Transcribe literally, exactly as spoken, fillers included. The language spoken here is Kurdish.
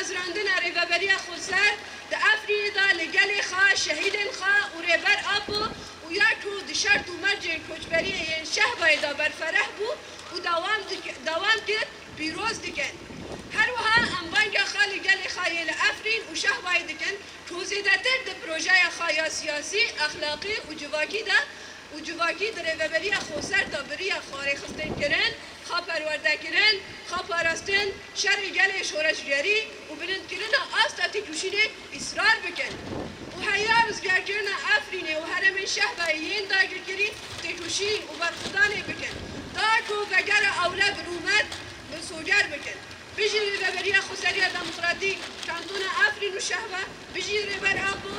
Hezirandina Rêveberiya Xweser di Efrînê de li gelê xwe, şehîdên xwe û Rêber Apo û ya ku di şert û mercên koçberiyê yên Şehbayê de berfereh bû û dewam dik-, dewam kir, pîroz dikin. Her wiha em banga xwe li gelê xwe yê li Efrîn û Şehbayê dikin ku zêdetir di projeya xwe ya siyasî, exlaqî û civakî de û civakî di Rêveberiya Xweser de bi riya xwe rêxistinkirin, xwe perwerdekirin, xwe parastin, şerê gelê şoreşgerî û bilindkirina asta têkoşînê îsrar bikin û heya rizgarkirina Efrînê û herêmên Şehbayê yên dagirkirî têkoşîn û berxwedanê bikin. Da ku vegera ewle bi rûmet misoger bikin. Bijî Rêveberiya Xweseriya Demokratîk, Kantona Efrîn û Şehba, bijî Rêber Apo,